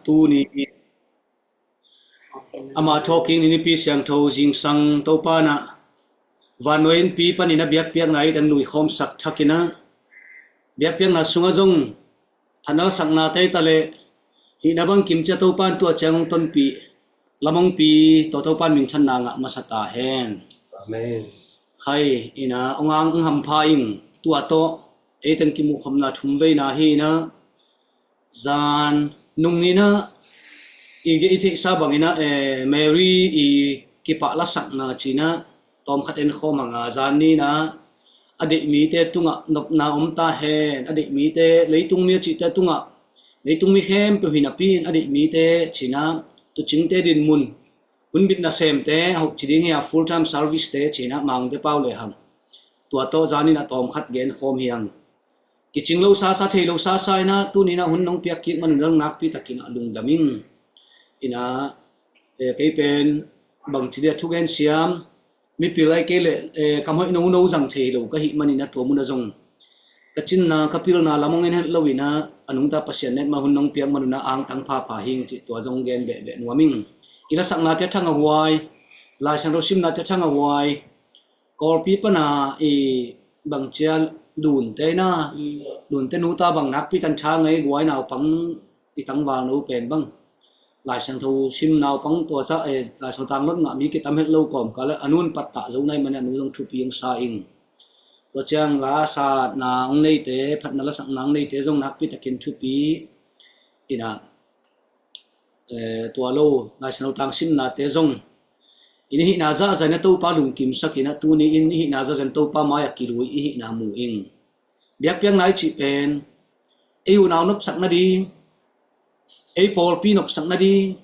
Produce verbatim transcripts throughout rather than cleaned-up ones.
Tuni ama thawhkik ni nipi siangtho zingsang Topa in ah vannuai innpi panin a biakpiakna i teng nuikhawmsak thakinah biakpiakna sungah zong phatna lasakna teita le hihna bangkim cia Topa in tua ciang hong tonpih lamongpi tawh Topa in minthanna ngah masa ta hen. Amen. Khai inah hong ang hong hampha ing. Tua tawh ei teng kimuhkhopna thum veina hi inah zan nung inah i, i theihsa bangin ah, eh, Mary i kipah lasakna cinah tawmkhat enkhawm hanga zan ninah a deih mite tungah nopna om ta hen, a deih mite leitung mi a cihte tungah leitung mi khempeuh hi napi in a deih mite cinah tucingte dinmun hunbit nasemte a hoh ci ding hi a full time service te cinah Mangte pau le hang tua tawh zan inah tawmkhat genkhawm hi hang. Kicing lo sasa thei lo sasa inah tuni inah hun nong piak kik manun dang nakpi takin ah lungdam ing. Inah, eh, kei pen bangci dia thugen siam mipil ai kei le, eh, kam hoih no no zang thei lo ka hih manin ah tua mun ah zong ka cinna ka pilna lam hong en het lo inah a nungta Pasian netmah hun nong piak manun ah angtang phapha hing cih tua zong gen behbeh nuam ing. I lasakna tia thang a huai, Lai Siangtho simna tia thang a huai, Kawlpi pana i bangcia Lunte na, Lunte nuta bang nakpi tan tha ngei guai naupang i tangval no pen bang Lai Siangtho sim naupang tua sa, eh, Lai Siangtho tanglot ngah mi kitam het lo kawmkal a nun pattah zo nai man a nu zong thupi ang sa ing. Tua ciang la satna ang neite, phatna lasakna ang neite zong nakpi takin thupi inah, eh, tua lo Lai Siangtho tang simnate zong i hihna zahzah inah Topa lungkimsak inah tuni in i hihna zahzah in Topa mai-ah kilui i hihna mu ing. Biakpiakna i cih pen ei unau nopsak nading, ei pawlpi nopsak nading,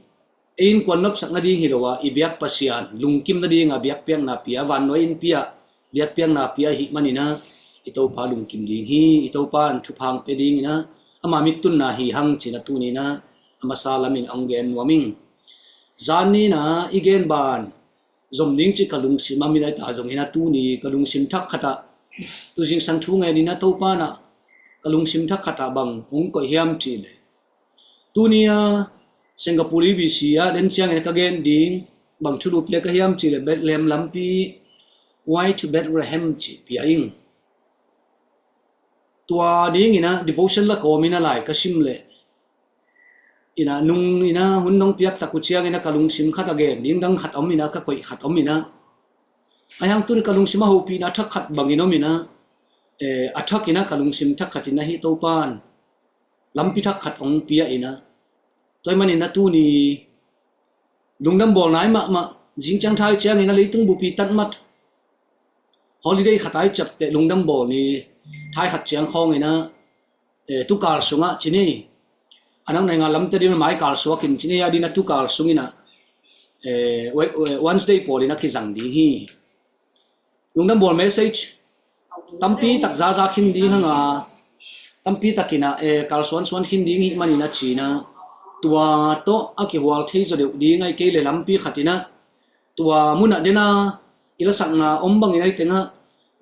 ei innkuan nopsak nading hi lo a, i biak Pasian lungkim nadinga biakpiakna pia, vannuai innpi ah biakpiakna pia ahih manin ah i Topa lungkim ding hi. I Topa in thupha hong pia ding inah ama mittunna hi hang cinah tuni inah a masa lamin hong gen nuam ing. Zan ni inah i gen ban zom ding cih ka lungsim a min ai ta zong inah tuni ka lungsim thak khatah tu zingsang thu ngen inah Topa inah ka lungsim thak khatah bang hong koih hiam cih leh, tuni a Singapore B C a den ciangin ka gen ding bang thulu pia ka hiam cih leh Bethlehem lampi, Way to Bethlehem cih pia ing. Tua ding inah devotion la kawm inah lai ka sim leh inah nung inah hun nong piak tak uh ciang inah ka lungsim khat a gen ding dang khat om inah ka koih khat om inah, ahi hang tuni ka lungsim a hopihna thak khat bangin om inah, eh, a thak inah ka lungsim thak khat inah hi Topa in lampi thak khat hong pia inah. Tua ahih manin ah tuni lungdam bawl nai mahmah, zingciang thai ciangin a leitung bupi tatmat holiday khat ai ciapteh lungdam bawl ni, thai khat ciang khawng inah, eh, tukal sungah cini a nang nainga lamte din mai kal suakin cini a din a tukal sung inah, eh, we-, we-, Wednesday pawl inah kizang ding hi. Lungdam bawl message tampi tak zaza khin ding hanga, tampi tak inah, eh, kalsuan suan khin ding hih manin a cinah tua tawh a kihual thei zaw deuh ding ai kei le lampi khat inah tua munah dena i lasakna om bangin ai tengah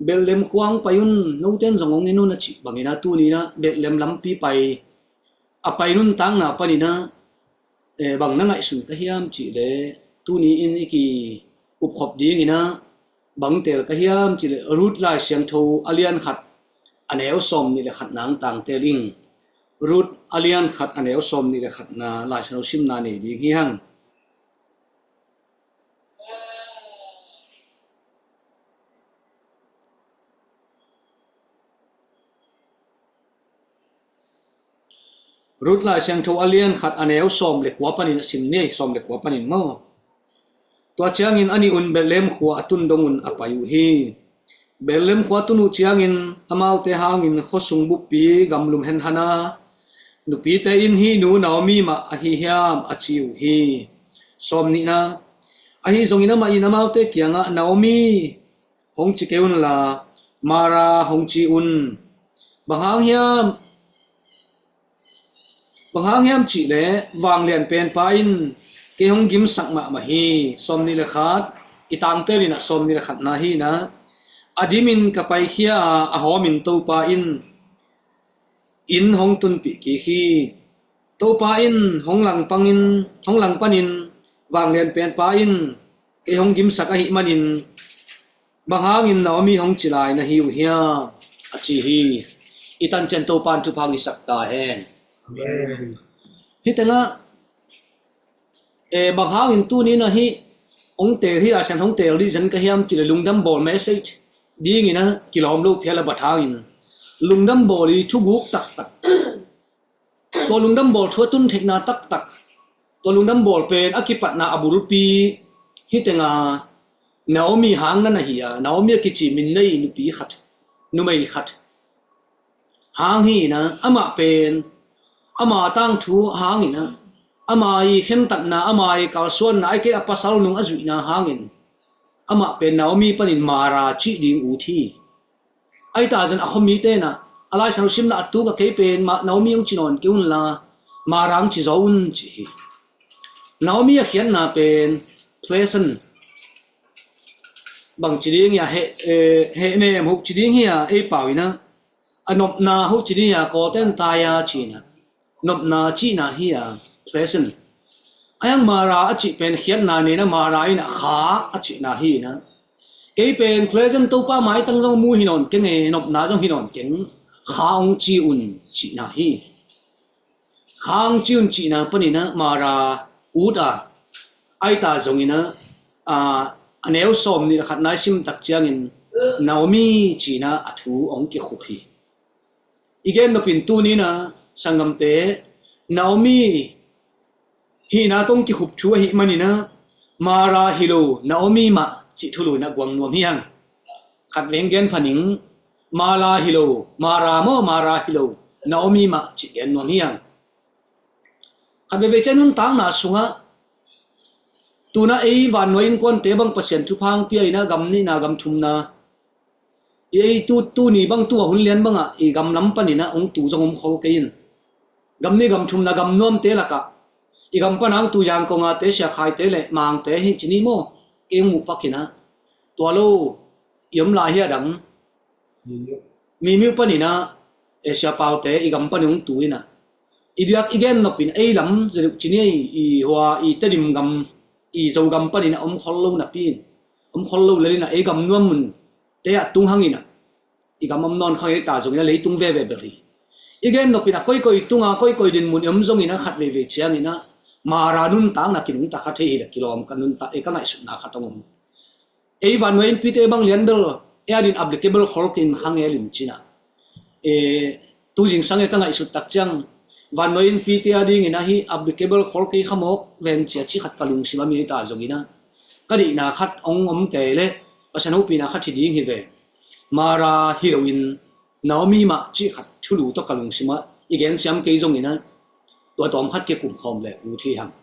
Bethlehem khua hong pai un, noten zong hong en un a cih bangin ah tuni inah Bethlehem lampi pai a pai nuntakna panin ah, eh, bang na ngaihsun ka hiam cih leh tuni in i ki upkhop ding inah bang teel ka hiam cih leh Ruth Lai Siangtho a lian khat a neu sawm nih le khatna ang tang teel ing. Ruth a lian khat a neu sawm nih le khatna Lai Siangtho simna nei ding hi hang. Ruth Lai Siangtho a lian khat a neu sawm le kua panin a sim ni, sawm le kua panin maw? Tua ciangin a nih un Bethlehem khua a tun dong un a pai uh hi. Bethlehem khua tun uh ciangin amaute hangin khuasung buppi gamlum henhana nupite in hih nu Naomi mah ahi hiam a ci uh hi. Sawm nihna. Ahi zongin amah in amaute kiangah Naomi hong ci kei unla, Mara hong ci un. Bang hang hiam, bang hang hiam cih leh vanglian penpa in kei hong gimsak mahmah hi. Sawm nih le khat, i tangtel inah sawm nih le khatna hi inah, a dimin ka paikhia a, a hawmin Topa in inn hong tunpih kik hi. Topa in hong lang pangin, hong lang panin, vanglian penpa in kei hong gimsak ahih manin, bang hangin Naomi hong ci lai na hi uh hiam? A ci hi. I tancian Topa in thupha hong hisak ta hen. Amen. Hih tengah, eh, bang hangin tuni na hih hong teel hi, a sian hong teel dih zen ka hiam cih leh lungdam bawl message dingin a kilawm lo phial a bat hangin lungdam bawl i thuguk taktak. Tua lungdam bawl thu a tun theihna taktak, tua lungdam bawl pen a kipatna a bulpi hih tenga Naomi hang na na hi a, Naomi a kici min nei nupi khat, numei khat hang hi ina, amah pen ama tangthu hang ina, ama i khentatna, ama i kalsuanna, ai kei a pasal nung a zuihna hangin amah pen Naomi panin Mara cih ding ut hi. Ahi ta zan a khuamite na, a Lai Siangtho simna a tuk a kei pen ma-, Naomi hong ci nawn kei un la, Mara hong ci zaw un ci hi. Naomi a khiatna pen pleasant, bang ci ding hi a, heh, eh, hehnem hoh ci ding hi a, ei pau ina, a nopna hoh ci ding hi a, Kawlten tai a cina, nopna cihna hi a, pleasant. A hiang Mara a cih pen khiatna nei na, Mara ina kha a cihna hi ina. Kei pen pleasant Topa maitang zong mu hi nawn keng e, nopna zong hi nawn keng, kha hong ci un cihna hi. Kha hong ci un cihna panin a Mara ut a, ahi ta zongin a, a, a neu sawm nih le khat na i sim tak ciangin Naomi cina a thu hong kikhup hi. I gen nopin tuni na, sanggamte, Naomi hihna tawh hong kikhup thu ahih manin a, Mara hi lo, Naomi mah cih thulu in a guang nuam hi hang. Khat veng gen pha ning, Mara hi lo, Mara maw, Mara hi lo, Naomi mah cih gen nuam hi hang. Khat veve ciang nuntakna sungah, tuna ei vannuai innkuante bang Pasian thupha hong pia ina, gam nihna, gam thumna, i ei tu, tuni bang tu a hun lian bangah i gam lam panin a hong tu zong om khol kei in. Gam nih gam thumna gam nuamte lakah i gam pana hong tu Yangon a te, Siakhaite le Mangte hi ci ni maw, kei hong muh pakin a, tua lo i om lai hi a dang. Mimiu panin a, eh, Siapaute i gam panin hong tu ina, i diak i gen nopin ei lam zeduk ci ni, i hua, i Tedim gam, i Zogam panin a om khol lo napi in, om khol lo lel ina, ei gam nuam mun te a tung hang ina, i gam om nawn khang ei ta zongin a leitung veve bel hi. I gen nopin a koikoi tunga koikoi dinmun i om zongin a khat veivei ciangin a Mara nuntakna kinungta kha thei hi le kilawm ka nuntak, eh, ka ngaihsutna khat hong om. Ei vannuai innpite bang lian bel ei adin applicable khol kei in khang el in cina. Eh, tu zingsang e ka ngaihsut tak ciang vannuai innpite adingin a hih applicable khol kei kha mawk ven cia cih khat ka lungsim a mi ei ta zongin a ka deihna khat hong om kei le Pasian hopihna khat hi ding hi ve. Mara hi loin Naomi mah cih khat thulu tawh ka lungsim ah i gen siam kei zongin a tua tawm khat kikum khawm le ut hi hang.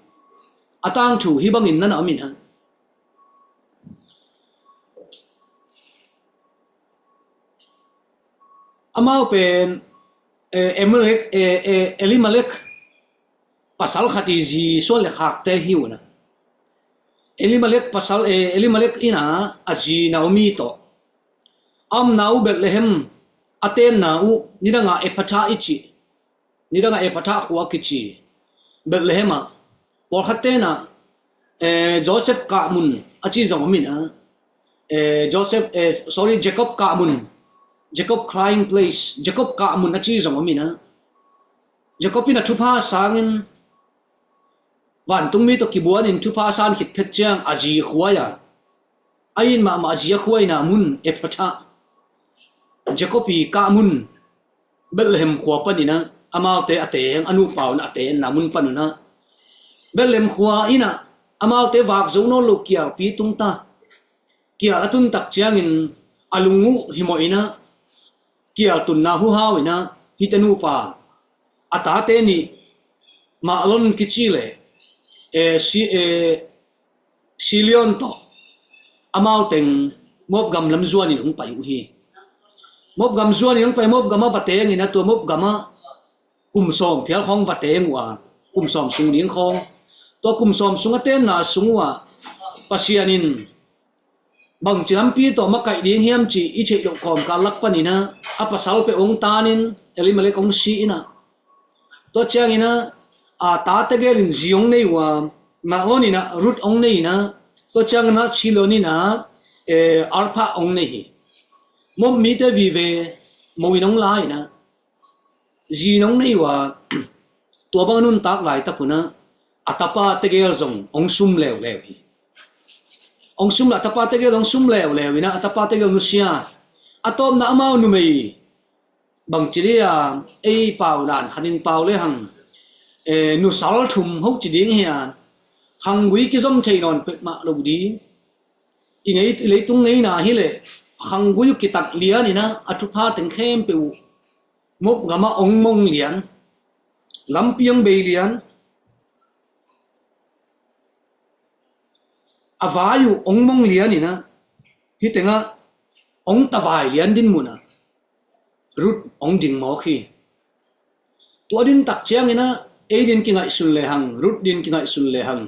A tangthu hi bangin na na om in hang. Amau pen, eh, Elimelek, eh, eh, Elimelek pasal khat i zi suan le khakte hi uh na. Elimelek pasal, eh, Elimelek in a, a zi Naomi tawh a omna uh Bethlehem a tenna uh nidangah Ephata i cih, nidangah Ephata khua kici Bethlehem ah, pawlkhat tenah, eh, Joseph kahmun a ci zong om in a, eh, Joseph, eh, sorry, Jacob kahmun, Jacob crying place, Jacob kahmun a ci zong om in a, Jacob in a thupha sangin vantungmi tawh kibuanin thupha san khit phet ciang a zi khua-ah, a it mahmah a zi a khuaina mun Ephata, Jacob i kahmun, Bethlehem khua panin a, amaute a teng, a nupa un a tengna mun pan un a, Bethlehem khua in a, amaute vak zo nawn lo kialpi tung ta. Kial a tun tak ciangin a lung uh himawh in a, kial tunna huhau in a, hihte nupa, a tate nih, Mahlon kici le, eh, si, eh, Silion tawh amau teng Moab gam lam zuanin hong pai uh hi. Moab gam zuanin hong pai, Moab gam a va tengin a, tua Moab gam ah kum sawm phial khawng va teng uh a, kum sawm sung ding khawng. Tua kum sawm sung a tenna sung uh ah Pasian in bangci lampi tawh makaih ding hiam cih i theih loh kawmkal lak panin a, a pasal peuh hong tanin Elimelek hong si in a, tua ciangin a, a tate gel in zi hong nei uh a, Mahlon in ah Ruth hong nei in ah, tua ciangin ah Chilion in ah, eh, Orpah hong nei hi. Moab mite vive mo in hong la in ah, zi in hong nei uh a, tua bang a nuntak laitak un ah a tapa tegel zong hong sum leuleu hi. Hong sum le, a tapa tegel hong sum leuleu in ah a tapa tegel nusia. A tawpna amau numei bangci dia, ei pau dan khanin pau le hang, eh, nusal thum ho ci ding hi a, khanggui kizom thei nawn pek mah lo ding. I ngei, i leitung ngeina hi leh khanggui uh kitat lian in ah a thupha teng khempeuh uh Moab gamah hong mong lian, lampi hong bei lian, a vai uh hong mong lian in ah, hih tengah hong tavai lian din mun ah Ruth hong ding mawk hi. Tua din tak ciangin ah ei din kingaihsun le hang, Ruth din kingaihsun le hang,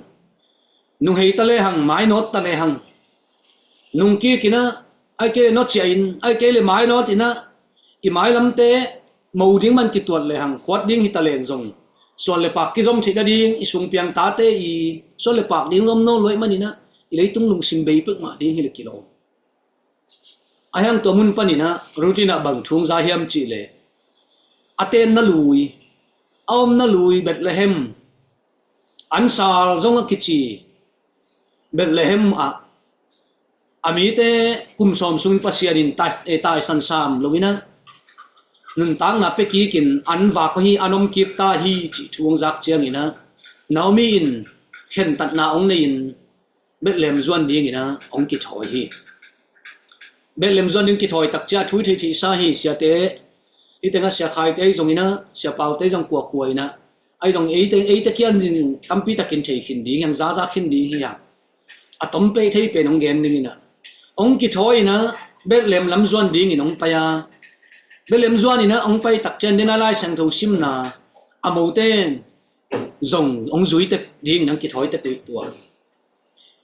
nunghei ta le hang, mainawt ta le hang, nungkik in ah, ai kei le nawt ciah in, ai kei le mainawt in ah, i mailamte mo ding man kituat le hang, khuat ding hi ta leng zong, suan le pak kizom theih nading, i sung piang tate i suan le pak ding zom nawn luai man in ah, i leitung lungsim bei pek mah ding hi le kilawm. A hiang tua mun panin ah Ruth in ah bang thu hong za hiam cih leh, a tenna lui, a omna lui Bethlehem, ansal zong a kici Bethlehem ah, a mite kum sawm sungin Pasian in tai, eh, taisan sam lo in ah, nuntakna pia kik in an vak hi, an om kik ta hi cih thu hong zak ciangin ah, Naomi in khentatna hong nei in Bethlehem zuan dingin ah hong kithawi hi. Bethlehem zuan ding kithawi tak ciang thu i theihtheihsa hi, siate, hih tengah Sia Khaite ahi zongin ah, Sia Paute ahi zong kuakua in ah, ahi zong eite, eite kiang in tampi takin thei khin ding, hang zaza khin ding hi a, a tom pei thei pen hong gen dingin ah, hong kithawi in ah Bethlehem lam zuan dingin hong pai a, Bethlehem zuan in ah hong pai tak ciang den a Lai Siangtho simna, a mote in zong hong zui tek dingin hong kithawi tek uh tua.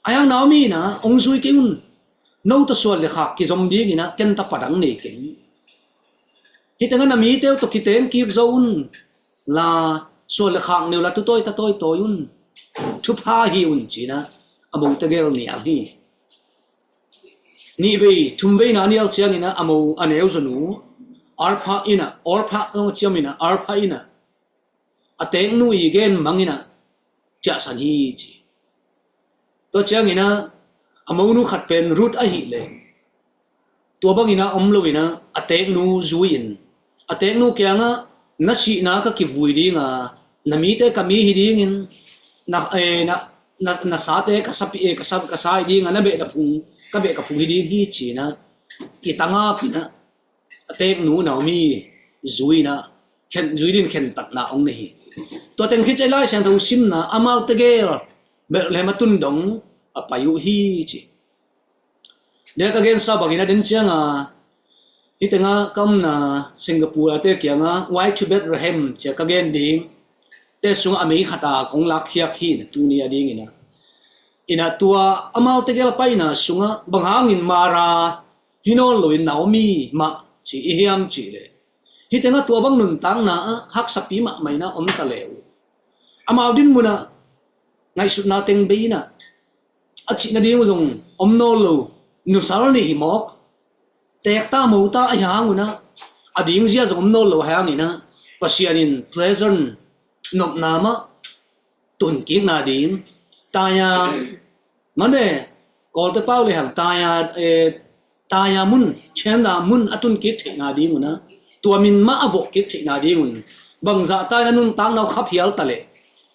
A hiang Naomi in ah hong zui kei un, no tawh suan le khak kizom dingin ah ken tapa dang nei kei un. Hih tengah na mite uh tawh kiteng kik zo un la, suan le khak neu la, tu tawi ta tawi tawi un, thupha hi un ci in ah a mote gel nial hi. Nih vei thum veina nial ciangin ah a mo a neu zonu Orpah in ah, Orpah zong ciam in ah, Orpah in ah a teknu i gen mang in ah ciahsan hi ci. Tua ciangin ah a monu khat pen Ruth ahih leh tua bangin ah om lo in ah a teknu zui in, a teknu kiangah, na sihna ka kivui ding a, na mite ka mi hi dingin, na, eh, na, na, na sate ka sa pi, eh, ka sa, ka sa hi ding a, na beh na phung, ka beh ka phung hi ding hi ci in ah kitangap in ah a teknu Naomi zui in ah, khen, zui din khentatna hong nei hi. Tua teng khit ciang Lai Siangtho simna, amaute gel Bethlehem a tun dong a pai uh hi ci. Dena ka gensa bangin a den cianga, hih tengah ka omna Singapore a te kiangah Why to Bethlehem cia ka gen ding te sungah a mei khata kong lakkhiak hi na tuni a dingin ah. In ah tua amaute gel a paina sungah bang hangin Mara hi nawn loin Naomi mah ci i hiam cih leh, hih tengah tua bang nuntakna ah haksapi mahmah in ah om ta le uh. Amau din munah ngaihsutna teng bei in ah a cih nading uh zong om nawn lo, nusal nih hi mawk, teekta mota ahi hang un ah, a dingzia zong om nawn lo ahi hangin ah, Pasian in pleasant, nopna mah tunkikna ding, taya, mane, Kawlte pau le hang taya, eh, taya mun, chenda mun a tunkik theihna ding un ah, tua min mah a vawhkik theihna ding un, bangzah ta in a nuntakna uh khaphial ta leh,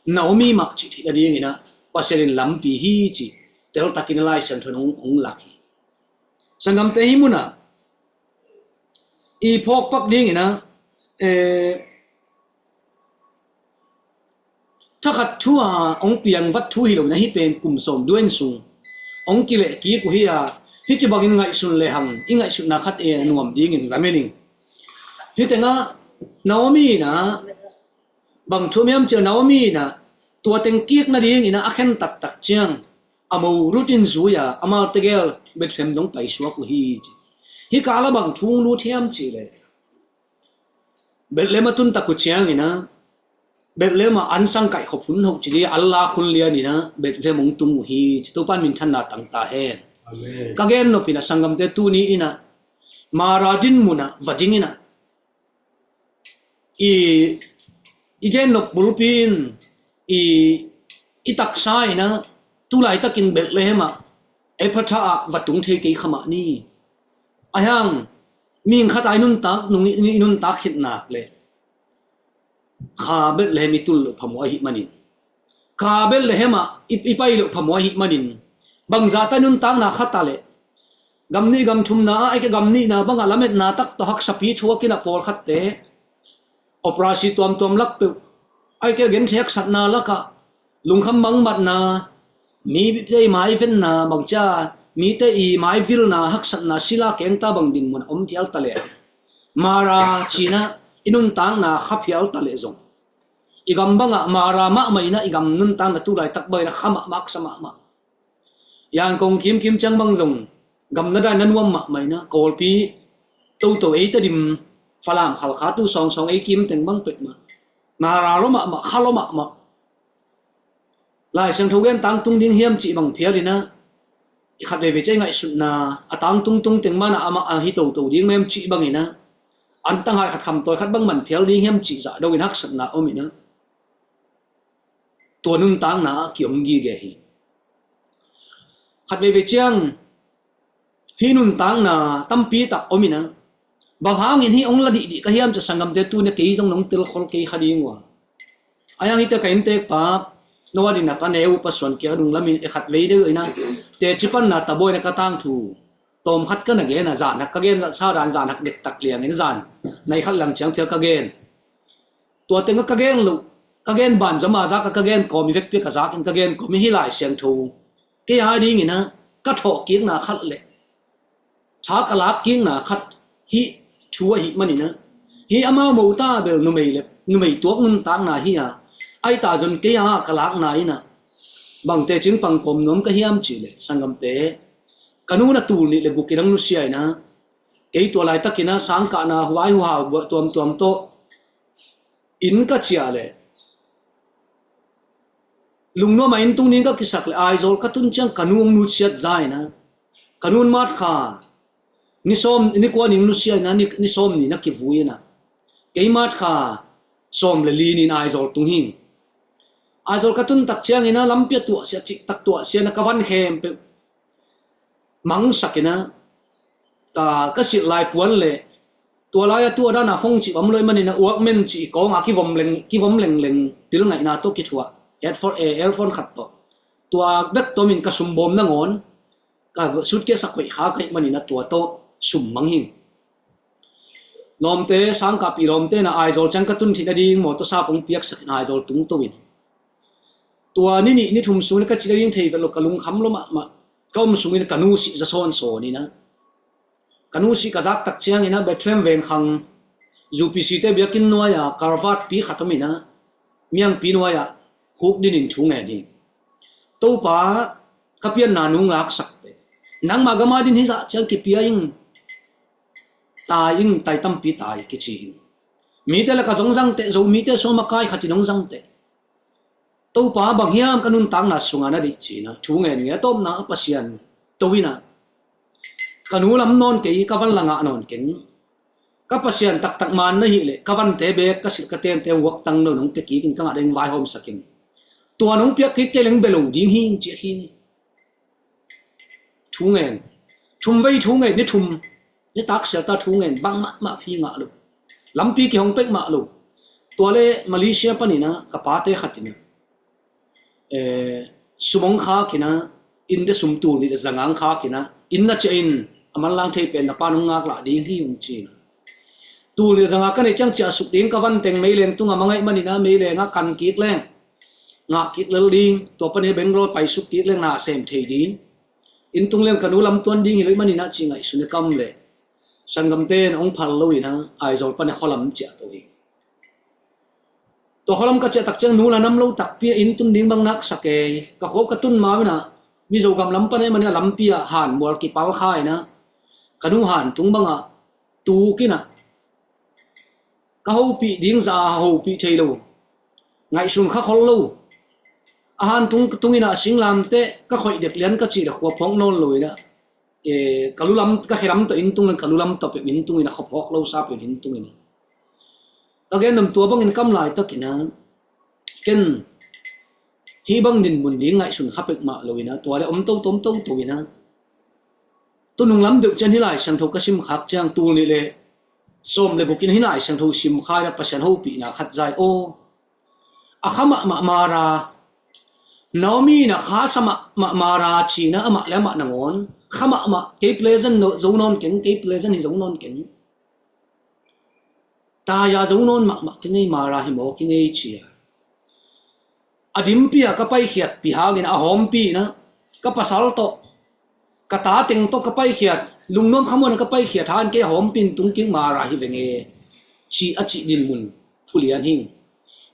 Naomi mah cih theihna dingin ah Pasian in lampi hi cih teltakin a Lai Siangtho in hong, hong lak hi. Sanggamte, hih munah i phawkpak dingin ah, eh, thakhat thu a hong piang vat thu hi lo in ah, hih pen kum sawm dua in sung hong kileh kik uh hi a, hih ci bangin ngaihsun le hang, i ngaihsutna khat e a nuam dingin lamen ing. Hih tengah Naomi in ah bang thu om hiam cih leh, Naomi in ah tua teng kik nadingin ah a khen taktak ciang a mo Ruth in zui a, amau tegel Bethlehem dong paisuak uh hi ci. Hih kal ah bang thu hong lut hiam cih leh, Bethlehem a tun tak uh ciangin ah Bethlehem ah an sang kaih khop hun hoh ci dih, an lak hun lian in ah Bethlehem hong tung uh hi ci. Topa'n minthanna tang ta hen. Ka gen nop in ah sanggamte, tuni in ah Mara din mun ah va ding in ah i, i gen nop bulpi in i, i taksa in ah tu laitakin Bethlehem ah, Ephratha ah va tung thei kei kha mah ni. Ahi hang mihing khat a i nuntak nung i, i nuntak khit nak leh kha Bethlehem i tul loh phamawh ahih manin, kha Bethlehem ah i, i pai loh phamawh ahih manin, bangzah ta i nuntakna kha ta leh gam nih gam thumna ah, ahih kei leh gam nihna bangah lametna tak tawh haksapi thuak in ah pawlkhatte operasi tuamtuam lak peuh, ahih kei leh genthei haksatna lakah lungkham mangmatna, mite i maivenna, bangcia mite i maivilna, haksatna, sila kengta bang dinmun a om phial ta leh, Mara ci-in ah i nuntakna kha phial ta leh zong, i gam bangah Mara mahmah in ah i gam nuntakna tu laitak bang in ah kha mahmah, haksa mahmah. Yangon kimkim ciang bang zong gam na dai na nuam mahmah in ah, Kawlpi toto ei Tedim, Falam, Khalkha, tu sawngsawng ei kim teng bang pek mah, Mara lua mahmah, kha lua mahmah. Lai Siangtho gen tangtung ding hiam cih bang phial in ah, i khat veivei ciang i ngaihsutna a tangtungtung teng man ah amah a hi toto ding mah hiam cih bang in ah, an tanghai khat khamtawi khat bang man phial ding hiam cih zah dongin haksatna om in ah, tua nuntakna ah ki-om gige hi. Khat veivei ciang hih nuntakna tampi tak om in ah, bang hangin hih hong la dihdih ka hiam ci-a sanggamte, tuni-a kei zong nong telkhol kei kha ding uh a. Ahi hang hihte ka inntekpa, no a din a ka neu uh pasuan kiang a dunglam in, e, khat vei deuh in ah teci panna tabawi in ah ka tangthu tawmkhat ka na gen a, zan hak ka gen, zan sa dan, zan hak dektak liang in, zan nai khat lang ciang phial ka gen. Tua teng ah ka gen loh, ka gen banzom a zak a, ka gen kawm i vekpi a ka zak in ka gen kawm i, hih Lai Siangtho kei a ding in ah ka thawhkikna khat leh tha ka lakkikna khat hih thu ahih man in ah, hih amau mo ta bel numei leh numei tuak nuntakna hi a, ahi ta zong kei a ka lakna in ah bangte cing pang kawm nuam ka hiam cih leh sanggamte, ka nu'n a tul nih leh guk in hong nusia in ah, kei tua laitak in ah sangkahna huai huhau buah tuamtuam tawh inn ka ciah leh, lungnuam a inn tung ding ka kisak leh, Aizawl ka tun ciang ka nu hong nusiat za in ah, ka nu'n March kha ni sawm, ni kua ni hong nusia in ah, ni, ni sawm ni na kivui in ah, kei March kha sawm leh li ni in Aizawl tung hi. Aizawl ka tun tak ciang in ah lampi a tuahsia, cihtak tuahsia in ah ka van khempeuh mangsak in ah, ka, ka silh lai puan leh, tua lai a tu a dan a phone cih bang om lo ahih man in ah, Walkman cih i kawng a kivom leng, kivom lengleng, pilngaihna tawh kithuah headphone, eh, earphone khat tawh, tua bek tawm in ka sum bawm nangawn ka suitcase a koih khak ahih man in ah tua tawh sum mang hi. Lawmte, sangkahpih lawmte in ah Aizawl ciang ka tun theih nading mawtaw sap hong piaksak in Aizawl tungto in, tua ni nih ni thum sung in ah ka cih nading thei vet lo, ka lungkham lua mahmah. Ka om sung in ah ka nu sih za sawnsawn in ah, ka nu sih ka zak tak ciang in ah Bethlehem vengkhang, U P C te biakinn nuai ah culvert pi khat om in ah, miangpi nuai ah khukdin in thu ngen hi. Topa, ka pianna nu ngaksak teh. Nangma gam a din hi zah ciang kipia ing, tai ing, tai tampi tai kici ing. Mite lakah zong zang teh, Zomite sung a makai khat in hong zang teh. Topa, bang hiam ka nuntakna sungah na deih, ci-in ah thu ngen ngen. A tawpna ah Pasian to in ah, ka nu lam nawn kei, ka van la ngah nawn keng. Ka Pasian taktak man na hih leh ka vante beek, ka silh ka temte vuak tang lo in hong pia kik in, ka ngah ding vaihawmsak in. Tua nong piak kik kei leng bia lo ding hi ing, ci-a hi ni. Thu ngen. Thum vei thu ngen, ni thum, nitak sial ta thu ngen, bang mahmah phi ngah lo. Lampi kihong pek mah lo. Tua leh Malaysia panin ah ka pate khat in ah, eh, sum hong khak in ah, innte sum tul nih leh za nga hong khak in ah, inn na ciah in, a manlang thei pen na pa'n hong ngaklah ding hi, hong ci in ah. Tul nih leh za nga ka neih ciang ciah suk ding, ka van teng meileng tungah mang ahih manin ah meileng ah kan kik leng ngah kik lel ding, tua panin Bangalore pai suk kik leng na sem thei ding. Inn tung leng ka nu lamtuan ding hi lo ahih manin ah ci ngaihsun in ka om leh, sanggamte in hong phal lo in ah Aizawl panin ah khualam ciah to hi. Tua khualam ka ciah tak ciang nu la nam lo takpi ah inn tun ding bang na haksa kei. Ka khua ka tun ma-in ah Mizo gam lam pan ahih manin ah lampi ah han mual kipal kha in ah, ka nu han tung bangah tuk in ah, ka hopih ding zah a hopih thei lo. ngaihsun kha khol lo. A han tung, tung in ah singlamteh ka khoih dek lian ka cih le khua phawk nawn lo in ah, eh, ka lulam, ka khelam tawh inn tung le ka lulam tawh peuh inn tung in ah, khuaphawk lo sa peuh inn tung in ah. Ka gen nuam tua bangin kam laitak in ah ken hih bang dinmun ding ngaihsun kha pek mah lo in ah, tua le om toto, om toto in ah, tu nung lam deuh ciang hih Lai Siangtho ka sim khak ciang tul nih le sawm le guk in hih Lai Siangtho sim kha in ah Pasian hopihna khat zai aw. A kha mahmah Mara, Naomi in ah kha sa mahmah Mara ci in ah amah le amah nangawn kha mahmah, kei pleasant zo nawn keng, kei pleasant hi zo nawn keng. Taya zo nawn mahmah keng ei, Mara hi maw keng ei ci a. A dimpi a ka paikhiatpih hangin a hawmpi in ah ka pasal tawh, ka ta teng tawh ka paikhiat, lungnuam khamuan a ka paikhiat hangin kei a hawmpi in tung keng, Mara hi veng e ci a cih dinmun phulian hi.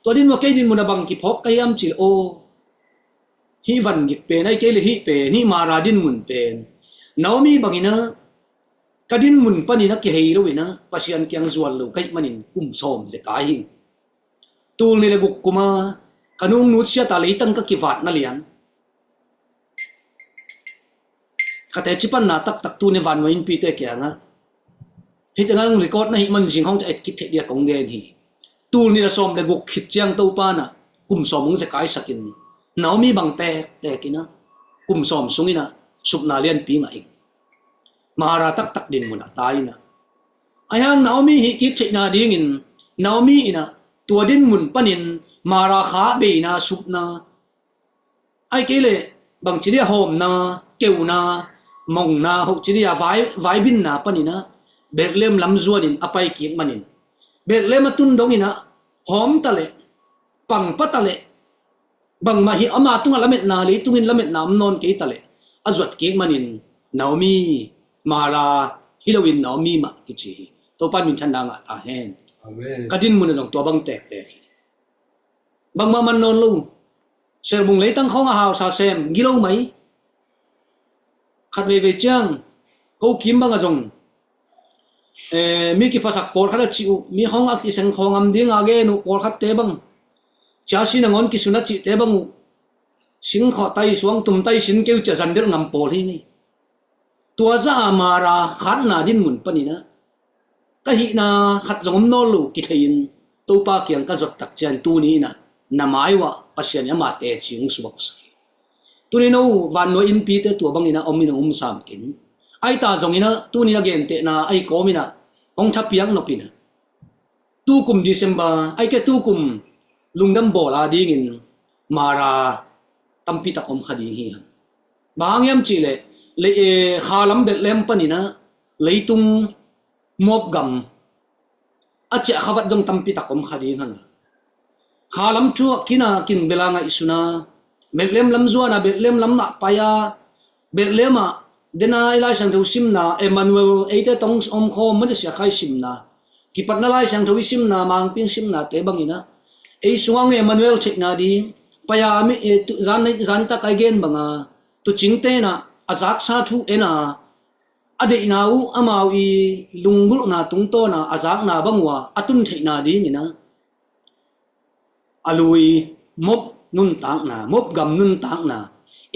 Tua dinmun a kei dinmun a bang kiphawk ka hiam cih le aw, hih van gik pen, ahih kei le hih pen, hih Mara dinmun pen Naomi bangin ah ka dinmun panin a kihei lo in ah Pasian kiang zuan lo ka hih manin kum sawm zekai hi. Tul nih le guk kum a ka nung nutsiat a leitang ka kivat na lian, ka teci panna taktak tu ni vannuai innpite kiangah hih tengah record na hih man zing hong ca et kik theih dia kong gen hi. Tul nih le sawm le guk khit ciang Topa in ah kum sawm hong zekaisak in, Naomi bang tektek in ah kum sawm sung in ah supna lianpi ngah in, Mara taktak dinmun ah tai in ah. Ahi hang Naomi hih kik theihna dingin Naomi in ah tua dinmun panin Mara kha beina, supna, ahih kei le bangci dia hawmna, keuna, mongna, hoci dia vai, vaibinna panin ah Bethlehem lam zuanin a pai kik manin, Bethlehem a tun dongin ah hawm ta leh, pangpa ta leh, bangmah hi ama tungah lametna, leitungin lametna om nawn kei ta leh a zuat kik manin Naomi, Mara hi loin Naomi mah kici hi. Topa in minthanna ngah ta hen. Amen. Ka dinmun ah zong tua bang tektek hi. Bangmah man nawn lo. Serbung leitang khawng a hausa sem gilo mai. Khat veivei ciang ko kim bang ah zong, eh, mi kiphasak pawlkhat a cih uh, mi khawng a kiseng khawng am ding a gen uh pawlkhatte bang, ciasi nangawn kisun a cihte bang uh, singkhawh tai, suangtum tai, sin keu cia zandelh ngam pawl hi ngei. Tua zah a Mara khatna dinmun panin ah ka hihna khat zong om nawn lo kithei in Topa kiang ka zuat tak ciang tuni in ah na mai uah Pasian in ama teci hong suaksak hi. Tuni no vannuai innpite tua bangin ah om in ah um sam keng. Ahi ta zongin ah tuni a gentehna ahi kawmin ah hong thapiak nop in ah, tukum December, ahih kei tukum lungdam bawl a dingin Mara tampi tak om kha ding hi hang. Bang hang hiam cih leh, le, eh, kha lam Bethlehem panin ah leitung Moab gam a ciah kha vat zong tampi tak om kha ding hang a. Kha lam thu a kin a kin bel a ngaihsun a, Bethlehem lam zuan a, Bethlehem lam ah pai a, Bethlehem ah, den a i Lai Siangtho simna, Emmanuel, eite tawh om khawm, Moses Sia Khai simna, kipatna Lai Siangtho i simna, Mangping simnate bangin ah, ei sungah hong Emmanuel theihna ding, pai a mi, eh, tu, zan, zan i tak a i gen bang a, tuucingte in ah a zaksa thu en a, a deihna uh amau i lunggulhna tungtawn a a zakna bang uh a a tun theihna dingin ah, a lui, Moab nuntakna, Moab gam nuntakna,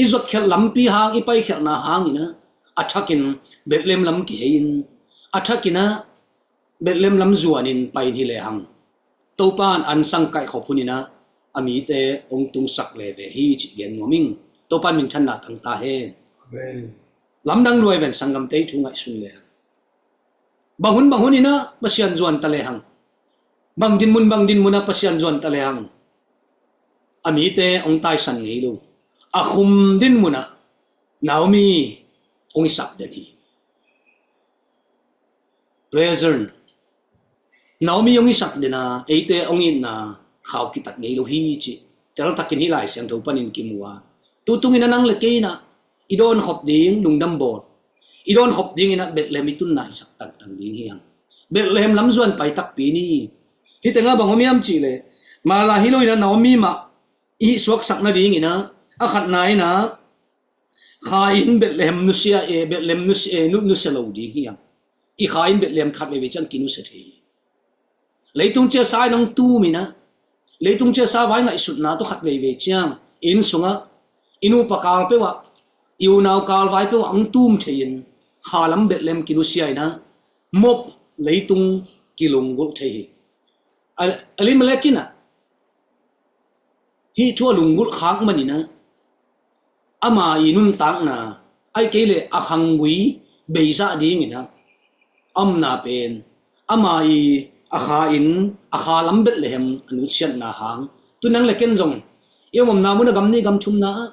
i zuatkhelh lampi hang, i paikhelhna hangin ah, a thakin Bethlehem lam kihei in, a thakin ah Bethlehem lam zuanin pai in hi lehang, Topa in an sang kaihkhop hunin ah a mite hong tungsak le ve hi cih gen nuam ing. Topa in minthanna tang ta hen. Amen. Lamdang luai ven, sanggamte i thu ngaihsun lehang. Bang hun bang hun in ah Pasian zuan ta lehang, bang dinmun bang dinmun ah Pasian zuan ta lehang, a mite hong taisan ngei lo. A khum dinmun ah Naomi hong i sak den hi. Brethren, Naomi hong i sak den a, eite hong itna khau kitat ngei lo hi cih teltakin hih Lai Siangtho panin kimu a, tu tungin ah nang le kei in ah i dawn khop ding lungdam bawl, i dawn khop dingin ah Bethlehem i tunna i sak tangtang ding hi hang. Bethlehem lam zuan pai takpi ni. Hih tengah bang om hiam cih leh, Mara hi loin ah Naomi mah i hih suaksak nadingin ah, a khatna in ah, kha in Bethlehem nusia e, Bethlehem nusia e, nu, nusia lo ding hi hang. I kha in Bethlehem khat veivei ciang kinusia thei hi. Leitung ciang sa in hong tum in ah, Leitung ciasa vai ngaihsutna tawh khat veivei ciang i inn sungah, i nupa kal peuhah, i unau kal vai peuhah hong tum thei-in, kha lam Bethlehem kinusia inah Moab leitung kilunggulh thei hi. A, Elimelek inah hih thu a lunggulh khak maninah ama i nuntakna, ahih kei leh a khanggui beizah dinginah a omna pen ama i a kha inn, a kha lam Bethlehem a nutsiatna hang, tu nang le ken zong i om omna mun a gam nih gam thumna ah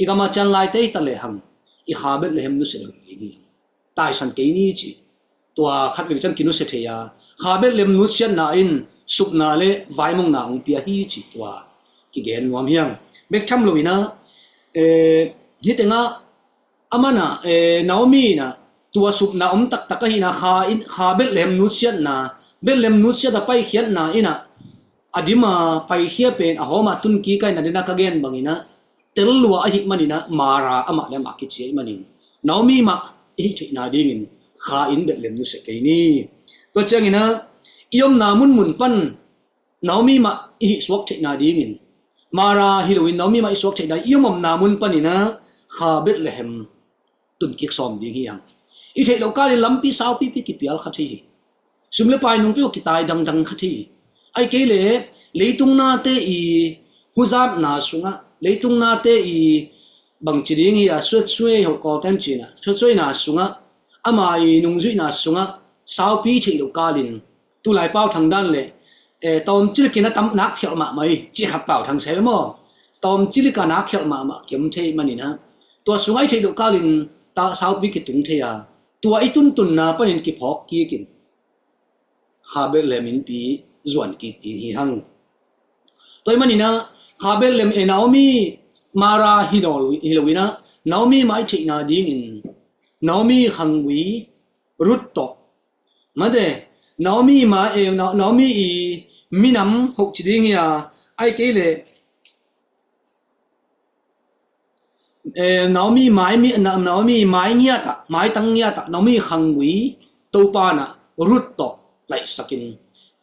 i gam a cian laite hi ta lehang i kha Bethlehem nusia lo ding hi. Taisan kei ni ci. Tua khat vei ciang kinusia thei a, kha Bethlehem nutsiatna in supna le vaimongna hong pia hi ci tua kigen nuam hi hang. Bek tham loinah, eh, hih tengah a manah, eh, Naomi inah tua supna om taktak ahihna kha in, kha Bethlehem nutsiatna, Bethlehem nutsiat a paikhiatna inah a dima paikhia pen a hawma tun kik a inah, dena ka gen banginah tel lua ahih maninah Mara amah le amah kici ahih manin Naomi mah i hih theihna dingin kha inn Bethlehem nusia kei ni. Tua cianginah i omna munmun pan Naomi mah i hih suak theihna dingin, Mara hi loin Naomi mah i suak theihna, i om omna mun paninah kha Bethlehem tunkik sawm ding hi hang. I theih loh kalin lampi saupipi kipial kha thei hi. Sum le pai nungpi uh kitai dangdang kha thei hi. Ahih kei leh leitung nate i huzapna sungah, leitung nate i bangci ding hi a, suatsuai ho Kawlten cinah suatsuaina sungah, ama i nungzuihna sungah saupi theih loh kalin tulai pau thang dan le, eh, tawmcilik in a tam nak khialh mahmah hi, cih khat pau thang se maw? Tawmcilik a nak khialh mahmah kiam thei maninah tua sungah i theih loh kalin ta saupi kitung thei a, tua i tuntunna panin kiphawk kikin kha Bethlehem innpi zuan kik ding hi hang. Tua ahih maninah kha Bethlehem, eh, Naomi, Mara hi nawl, hi loinah Naomi mah i theihna dingin Naomi khanggui Ruth tawh, mate, Naomi ma, eh, Na-, Naomi i minam hoh ci ding hi a, ahih kei leh, eh, Naomi mai mi, Na-, Naomi mai ngiatah, maitang ngiatah Naomi khanggui Topa inah Ruth tawh laihsakin,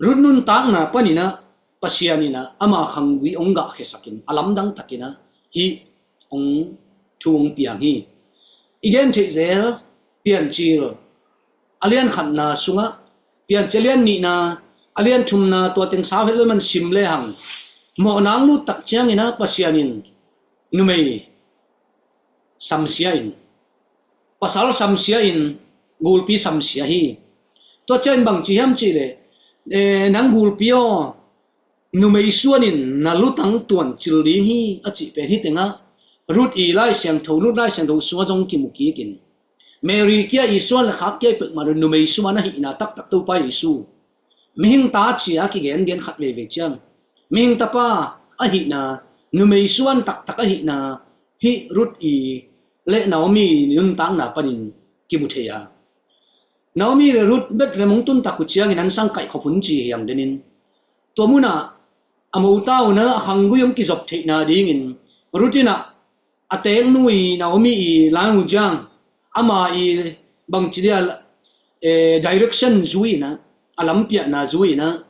Ruth nuntakna paninah Pasian inah ama khanggui hong gahkhiasakin a lamdang takinah hih hong thu hong piang hi. I gen theih zel Piancil a lian khatna sungah, Piancil a lian nihna, a lian thumna, tua teng sau het lo man sim lehang, mawhna hong lut tak cianginah Pasian in numei samsia in, pasal samsia in, gulpi samsia hi. Tua ciangin bangci hiam cihleh, eh, nang gulpi aw, numei suanin na lutang tuancil ding hi, a cih pen hih tengah Ruth i Lai Siangtho, Ruth Lai Siangtho sungah zong kimu kikin, Mary kia i suan le khak kia i peuhmah numei suan ahihna taktak Topa Jesu, mihing ta ci-a kigengen khat veivei ciang, mihing tapa ahihna, numei suan taktak ahihna hih Ruth i le Naomi nuntakna panin kimu thei a, Naomi le Ruth Bethlehem hong tun tak uh ciangin an sang kaihkhop hun ci hi hang denin, tua munah a mota unah a khanggui hong kizop theihna dingin Ruth inah a teeknu i Naomi i lan uh ciang, ama i bangci dia, eh, direction zui inah, a lampiahna zui inah,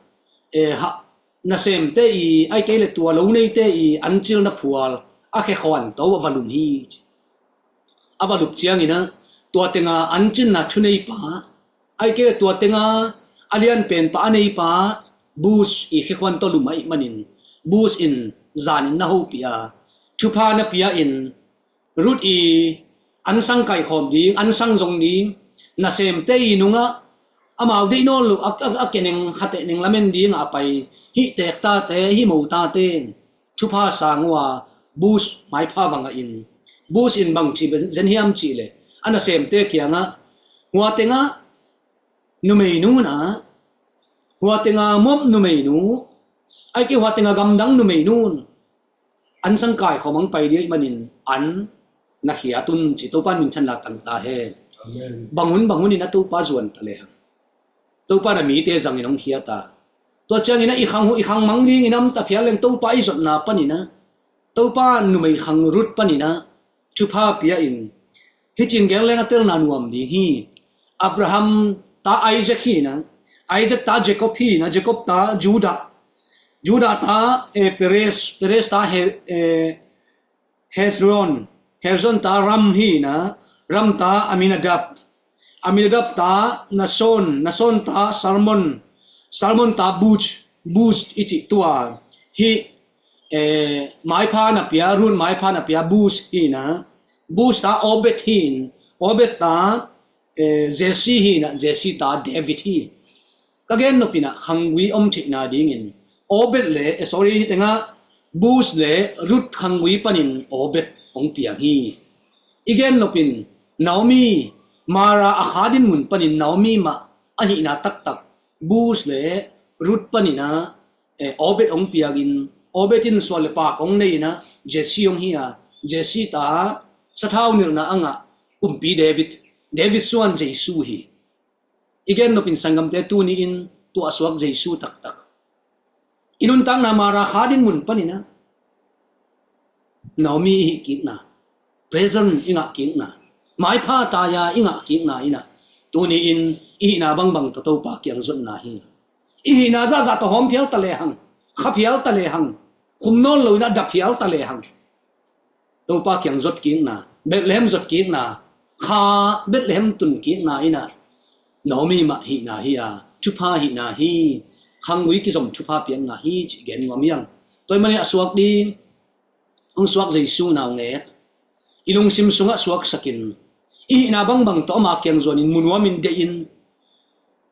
eh, ha, nasemte i, ahih kei leh tua lo neite i an cilna phual a khekhuan to a va lum hi. A va lup cianginah tua tenga an cinna thuneipa, ahih kei leh tua tenga a lianpenpa a neipa Boaz i khekhuan tawh lum ahih manin Boaz in zanin na hopih a, thupha na pia in, Ruth i an sang kaikhawm ding, an sang zong ding, nasemte i nungah amau deih nawn loh a, a, a keneng khateh neng lamen dingah a pai hih teektate, hih motate in thupha sang uh a, Boaz maipha va ngah in, Boaz in bangci zen hiam cihleh a nasemte kiangah, hua tengah numeinu na, hua tengah Moab numeinu, ahih kei hua tengah gamdang numeinu in an sang kaikhawm hong pai ding ahih manin an na khiat un ci. Topa in minthanna tang ta hen. Amen. Bang hun bang hun in a Topa zuan ta lehang, Topa in a mite zangin hong khiat a, tua ciangin a i khang, i khang mang dingin a om ta phial leng Topa i zotna panin a, Topa numei khang Ruth panin a thupha pia in, hih cin gel leng a telna nuam ding hi. Abraham ta Isaac hi na, Isaac ta Jacob hi na, Jacob ta Judah, Judah ta, eh, Perez, Perez ta He, eh, Hezron, Hezron ta Ram hi na, Ram ta Aminadab, Aminadab ta Nason, Nason ta Salmon, Salmon ta Buz, Buz i cih tua hi, eh, maipha na pia, Ruth maipha na pia Buz hi na, Buz ta Obed hi in, Obed ta eh, Jesse hi na, Jesse ta David hi. Ka gen nopin ah khanggui om theihna dingin Obed le, eh, sorry, hi tengah Buz le Ruth khanggui panin Obed hong piang hi. I gen nopin Naomi, Mara a kha din mun panin Naomi mah ahihna taktak Buz le Ruth panin ah eh, Obed hong piangin, Obed in suan le pak hong nei in ah, Jesse hong hi a, Jesse ta sathau nilhna a ngah kumpi David, David suan Jesu hi. I gen nopin sanggamte tuni in tuahsuak Jesu taktak. I nuntakna Mara kha din mun panin ah, Naomi i hih kikna, present i ngah kikna, maipha taya i ngah kikna in ah, tuni in i hihna bangbang tawh Topa kiang zuatna hi. I hihna zahzah tawh hawm phial ta lehang, kha phial ta lehang, khum nawn lo in ah dap phial ta lehang, Topa kiang zuat kikna, Bethlehem zuat kikna, kha Bethlehem tun kikna in ah, Naomi mah hihna hi a, thupha hihna hi, khanggui kizom thupha piakna hi, ci gen nuam hiang. Tua ahih manin a suak ding, hong suak Jesu naungek i lungsim sungah suaksakin, i hihna bangbang tawh ama kiang zuanin mu nuamin deih in,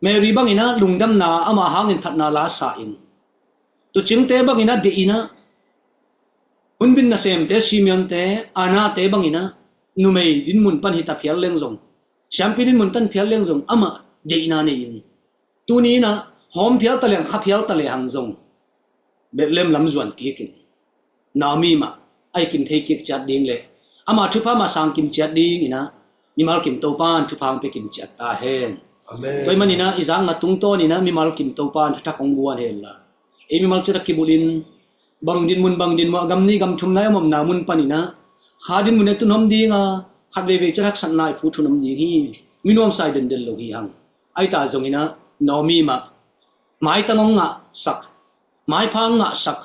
Mary bangin ah lungdamna ama hangin phatna la sa in, tuucingte bangin ah deih in ah, hunbin nasemte, Simeonte, Anna-te bangin ah numei din mun pan hi ta phial leng zong, siampi din mun tan phial leng zong, amah deihna nei in, tuni in ah hawm phial ta leng, kha phial ta lehang zong, Bethlehem lam zuan kikin, Naomi mah a hi kim thei kik ciat ding le ama thupha mah sang kim ciat ding in ah, mimal kim Topa in thupha hong pia kim ciat ta hen. Amen. Tua ahih manin ah i zakna tungtawn in ah mimal kim Topa in thuthak hong guan hen la, ei mimal ciat a kibulh in, bang din mun, bang din mun, a gam nih gam thum nai a om omna mun panin ah, kha din mun e tun hawm ding a, khat veivei ciat haksatna i phu thun om ding hi. Mi nuamsa i denden lo hi hang. Ahi ta zongin ah Naomi mah maitang hong ngahsak, maipha hong ngahsak,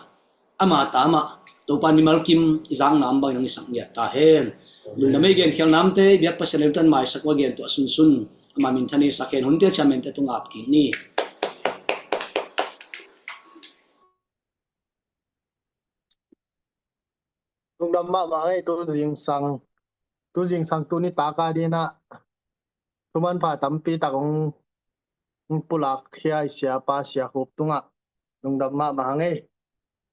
ama ta mah Topa in mimal kim i zakna om bangin hong hisak ngiat ta hen. Lungdam ei. Genkhial namte i biak Pasian lem tan maisak ua gen tuah sunsun ama minthan i sak hen. Hunte chairman-te tung ap kik ni. Lungdam mahmah ngei. Tu zingsang, tu zingsang tu nitak a dingin ah thumanpha tampi tak hong, hong pulak khia i siapa Sia Khup tungah lungdam mahmah ngei.